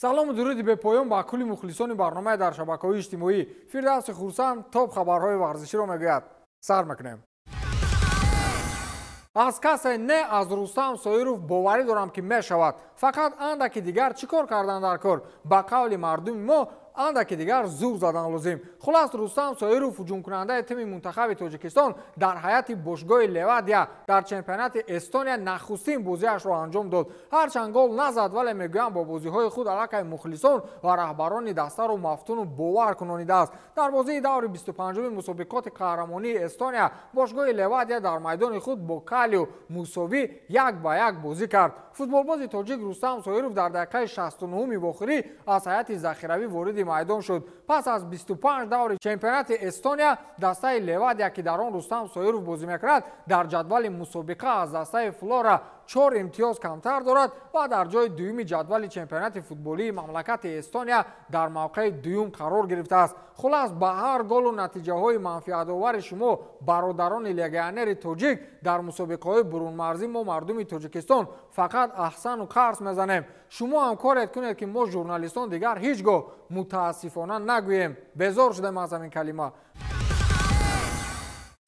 Салому дуруди бепоён ба кулли мухлисони барномаи дар шабакаҳои иҷтимоӣ. Фирдавси Хурсанд топ хабарҳои варзиширо мегӯяд. Сар мекунем. Аз касе не, аз Рустам Соиров боварӣ дорам, ки мешавад. Фақат андаки дигар чӣ кор кардан дар кор? Ба қавли мардуми мо, андаки дигар зур задан лозим. Хулас, Рустам Соиров, ҳуҷумкунандаи тими мунтахаби Тоҷикистон, дар ҳайати бошгоҳи Левадия дар чемпионати Эстония нахустин бозиашро анҷом дод. Ҳарчанд гол назад, вале мегӯям, бо бозиҳои худ аллакай мухлисон ва раҳбарони дастаро мафтуну бовар кунонидааст. Дар бозии даври 25-уми мусобиқоти қаҳрамонии Эстония бошгоҳи Левадия дар майдони худ бо Калиу мусовӣ 1-1 бозӣ кард. Футболбози тоҷик Рустам Соиров дар дақиқаи 69-уми вохӯрӣ аз ҳайати захиравӣ вориди майдон шуд. Пас аз 25 даври чемпионати Эстония дастаи Левадия, ки дар он Рустам Соиров бозӣ мекунад, дар ҷадвали мусобиқа аз дастаи Флора 4 имтиёз камтар дорад ва дар ҷои дуюми ҷадвали чемпионати футболии мамлакати Эстония дар мавқеи дуюм қарор гирифтааст. Хулас, ба ҳар голу натиҷаҳои манфиатовари шумо, бародарони легионери тоҷик, дар мусобиқаҳои бурунмарзӣ мо мардуми Тоҷикистон фақат аҳсану қарс мезанем. Шумо ҳам корет кунед, ки мо журналистон дигар ҳеҷ гоҳ мутаассифона нагӯем. Безор шудем аз ҳамин калима.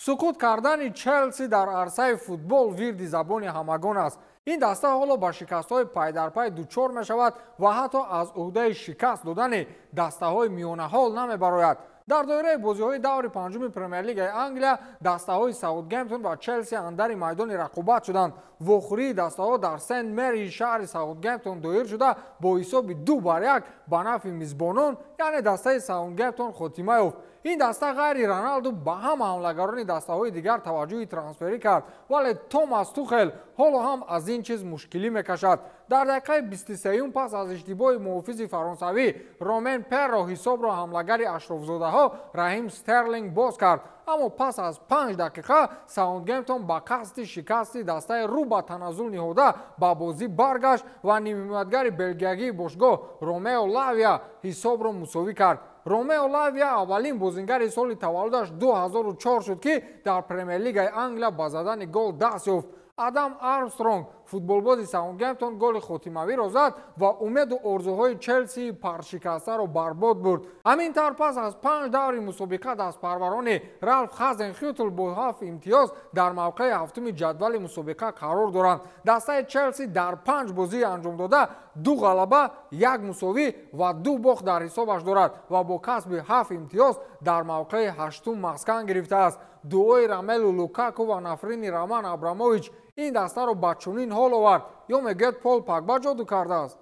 Суқут кардани Челси дар арсаи футбол вирди забони ҳамагон аст. Ин даста ҳоло ба шикастҳои пайдарпай дучор мешавад ва ҳатто аз ӯҳдаи шикаст додани дастаҳои миёнаҳол намебарояд. Дар доираи бозиҳои даври панҷуми Премер-лигаи Англия дастаҳои Саутгемптон ва Челси андари майдони рақобат шуданд. Вохӯрии дастаҳо дар Сент Мери шаҳри Саутгемптон доир шуда, бо ҳисоби 2-1 ба нафъи мизбонон, яъне дастаи Саутгемптон, хотима ёфт. Ин даста ғайри Роналду ба ҳама ҳамлагарони дастаҳои дигар таваҷҷӯҳи трансферӣ кард, вале Томас Тухел ҳоло ҳам аз ин чиз мушкилӣ мекашад. Дар дақиқаи 23-юм пас аз иштибоҳи муҳофизи фаронсавӣ Ромен Перро ҳисобро ҳамлагари ашрофзодаҳо Раҳим Стерлинг боз кард. Аммо пас аз 5 дақиқа Саутгемптон ба қасди шикасти дастаи рӯ ба таназзул ниҳода ба бозӣ баргашт ва нимҳимоятгари белгиягии бошгоҳ Ромео Лавия ҳисобро мусовӣ кард. Ромео Лавия аввалин бозингари соли таваллудаш 2004 шуд, ки дар Премер-лигаи Англия ба задани гол даст ёфт. Адам Армстронг, футболбози Саутгемптон, голи хотимавиро зад ва умеду орзуҳои Челсии паршикастаро барбод бурд. Ҳамин тавр, пас аз 5 даври мусобиқа дастпарварони Ралф Хазенхютл бо 7 имтиёз дар мавқеи ҳафтуми ҷадвали мусобиқа қарор доранд. Дастаи Челси дар 5 бозии анҷомдода 2 ғалаба, 1 мусовӣ ва 2 бохт дар ҳисобаш дорад ва бо касби 7 имтиёз дар мавқеи ҳаштум маскан гирифтааст. Дуои Ромелу Лукаку ва нафрини Роман Абрамович ин дастаро ба чунин ҳол овард, ё мегӯяд, Пол Пагба ҷоду кардааст.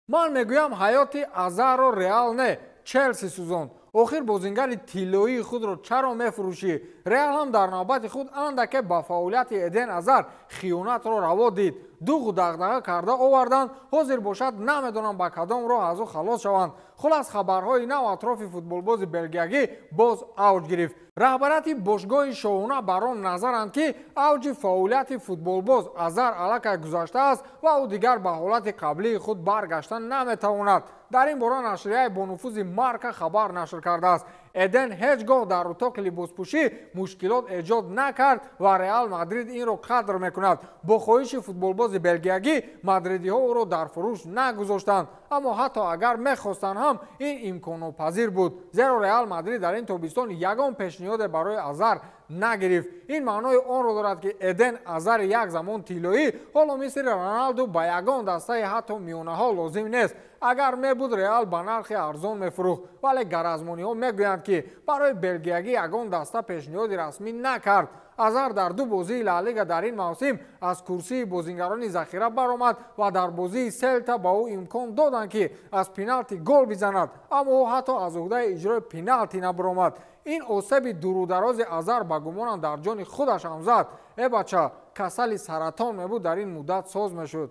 Ман мегӯям, ҳаёти Азарро Реал не, Челси сӯзонд. Охир бозингари тиллоии худро чаро мефурӯшӣ? Реал ҳам дар навбати худ андаке ба фаъолияти Эден Азар хиёнатро раво дид. Дуғу дағдаға карда оварданд, ҳозир бошад, намедонам, ба кадом роҳ аз ӯ халос шаванд. Хулас, хабарҳои нав атрофи футболбози белгиягӣ боз авҷ гирифт. Раҳбарияти бошгоҳи шоҳона бар он назаранд, ки авҷи фаъолияти футболбоз Азар аллакай гузаштааст ва ӯ дигар ба ҳолати қаблии худ баргашта наметавонад. Дар ин бора нашрияи бонуфузи Марка хабар нашр кардааст. Эден ҳеҷ гоҳ дар утоқи либоспӯшӣ мушкилот эҷод накард ва Реал Мадрид инро қадр мекунад. Бо хоҳиши футболбози белгиягӣ мадридиҳо ӯро дар фурӯш нагузоштанд, аммо ҳатто агар мехостанд ҳам, ин имконнопазир буд, зеро Реал Мадрид дар ин тобистон ягон пешниҳоде барои Азар нагирифт. Ин маънои онро дорад, ки Эден Азари як замон тиллоӣ ҳоло мисли Роналду ба ягон дастаи ҳатто миёнаҳо лозим нест. Агар мебуд, Реал ба нархи арзон мефурӯхт, вале гаразмониҳо мегӯянд, ки барои белгиягӣ ягон даста пешниҳоди расмӣ накард. Азар дар 2 бозии Ла Лига дар ин мавсим аз курсии бозингарони захира баромад ва дар бозии Селта ба ӯ имкон доданд, ки аз пеналти гол бизанад, аммо ӯ ҳатто аз уҳдаи иҷрои пеналти набаромад. Ин осеби дурударози Азар ба гумонам дар ҷони худаш ҳам зад. Э бача, касали саратон мебуд, дар ин муддат соз мешуд.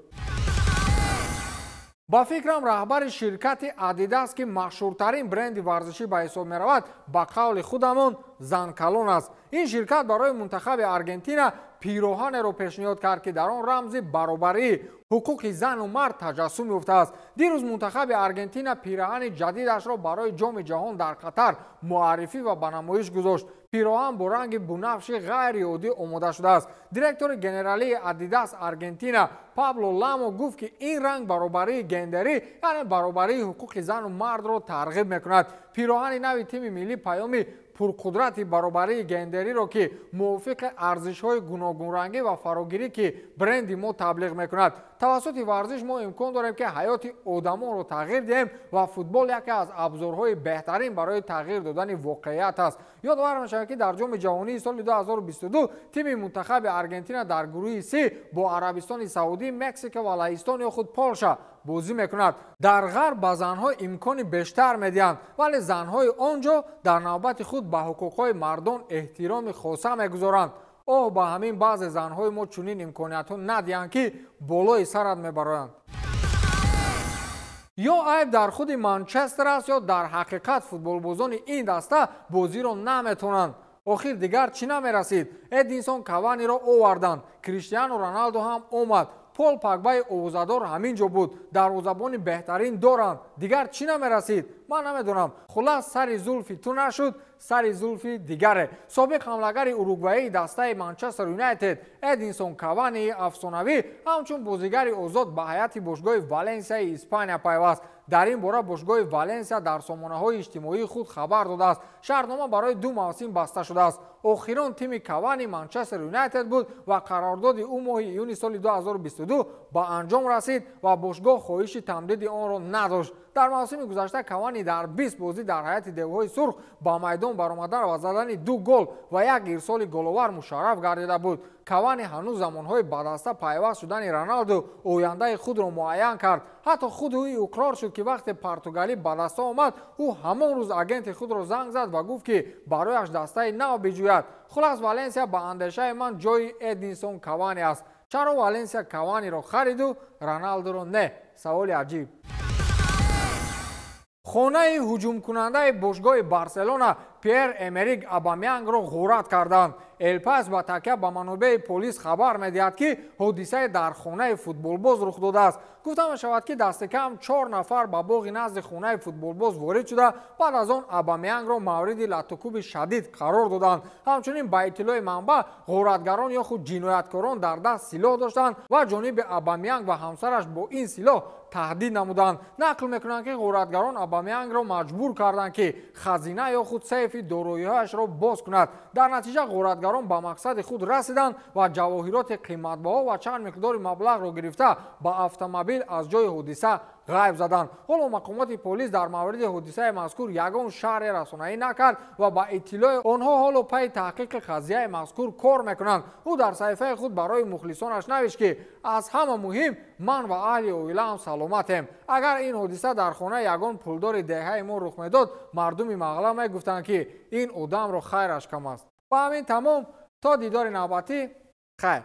Ба фикрам, раҳбари ширкати Адидас, ки машҳуртарин бренди варзишӣ ба ҳисоб меравад, ба қавли худамон занкалон аст. Ин ширкат барои мунтахаби Аргентина пироҳанеро пешниҳод кард, ки дар он рамзи баробарии ҳуқуқи зану мард таҷассум ёфтааст. Дирӯз мунтахаби Аргентина пираҳани ҷадидашро барои Ҷоми ҷаҳон дар Қатар муаррифӣ ва ба намоиш гузошт. Пироҳан бо ранги бунафши ғайриоддӣ омода шудааст. Директори генералии Адидас Аргентина Пабло Ламо гуфт, ки ин ранг баробарии гендерӣ, яъне баробарии ҳуқуқи зану мардро тарғиб мекунад. Пироҳани нави тими миллӣ паёми пурқудрати баробарии гендериро, ки мувофиқи арзишҳои гуногунрангӣ ва фарогирӣ, ки бренди мо таблиғ мекунад. Тавассути варзиш мо имкон дорем, ки ҳаёти одамонро тағйир диҳем ва футбол яке аз абзорҳои беҳтарин барои тағйир додани воқеият аст. Ёдовар мешавад, ки дар Ҷоми ҷаҳонии соли 2022 тими мунтахаби Аргентина дар гурӯҳи С бо Арабистони Саудӣ, Мексика ва Лаҳистон ё худ Полша бозӣ мекунад. Дар Ғарб ба занҳо имкони бештар медиҳанд, вале занҳои он ҷо дар навбати худ ба ҳуқуқҳои мардон эҳтироми хоса мегузоранд. Оҳ, ба ҳамин баъзе занҳои мо чунин имкониятҳо надиҳанд, ки болои сарат мебароянд. Ё айб дар худи Манчестер аст, ё дар ҳақиқат футболбозони ин даста бозиро наметавонанд. Охир дигар чӣ намерасид? Эдинсон Каваниро оварданд, Криштиану Роналдо ҳам омад, Пол Пагбаи овозадор ҳамин ҷо буд, дарвозабони беҳтарин доранд. Дигар чӣ намерасид? Ман намедонам. Хулас, сари зулфи ту нашуд, сари зулфи дигаре. Собиқ ҳамлагари уругваии дастаи Манчестер Юнайтед Эдинсон Кавании афсонавӣ ҳамчун бозигари озод ба ҳайати бошгоҳи Валенсияи Испания пайваст. Дар ин бора бошгоҳи Валенсия дар сомонаҳои иҷтимоии худ хабар додааст. Шартнома барои 2 мавсим баста шудааст. Охирон тими Кавани Манчестер Юнайтед буд ва қарордоди ӯ моҳи июни соли 2022 ба анҷом расид ва бошгоҳ хоҳиши тамдиди онро надошт. Дар мавсими гузашта Кавани дар 20 бозӣ дар ҳайати девҳои сурх ба майдон баромадан ва задани 2 гол ва як ирсоли головар мушарраф гардида буд. Кавани ҳанӯз замонҳои ба даста пайваст шудани Роналду ояндаи худро муайян кард. Ҳатто худ ӯ иқрор шуд, ки вақте португалӣ ба даста омад, ӯ ҳамон рӯз агенти худро занг зад ва гуфт, ки барояш дастаи нав биҷӯяд. Хулас, Валенсия ба андешаи ман ҷои Эдинсон Кавани аст. Чаро Валенсия Каваниро хариду Роналдуро не? Саволи аҷиб. Хонаи ҳуҷумкунандаи бошгоҳи Барселона Пьер Эмерик Абамянгро ғорат карданд. Элпас ба такя ба манобеи полис хабар медиҳад, ки ҳодисае дар хонаи футболбоз рух додааст. Гуфта мешавад, ки дасти кам 4 нафар ба боғи назди хонаи футболбоз ворид шуда, баъд аз он Абамянгро мавриди латтукуби шадид қарор доданд. Ҳамчунин ба иттилои манбаъ, ғоратгарон ё худ ҷинояткорон дар даст силоҳ доштанд ва ҷониби Абамянг ва ҳамсараш бо ин силоҳ таҳдид намуданд. Нақл мекунанд, ки ғоратгарон Абамянгро маҷбур карданд, ки хазина ё худ сейфи дороиҳояшро боз кунад. Дар натиҷа ғоратгарон ба мақсади худ расиданд ва ҷавоҳироти қиматбаҳо ва чанд миқдори маблағро гирифта ба автомобил аз ҷои ҳодиса ғайб заданд. Ҳоло мақомоти полис дар мавриди ҳодисаи мазкур ягон шарҳи расонаӣ накард ва ба иттилои онҳо ҳоло пайи таҳқиқи қазияи мазкур кор мекунанд. Ӯ дар саҳифаи худ барои мухлисонаш навишт, ки аз ҳама муҳим ман ва аҳли оилаам саломатем. Агар ин ҳодиса дар хонаи ягон пулдори деҳаи мо рух медод, мардуми мағла мегуфтанд, ки ин одамро хайраш кам аст. Ба ҳамин тамом, то дидори навбатӣ, хайр.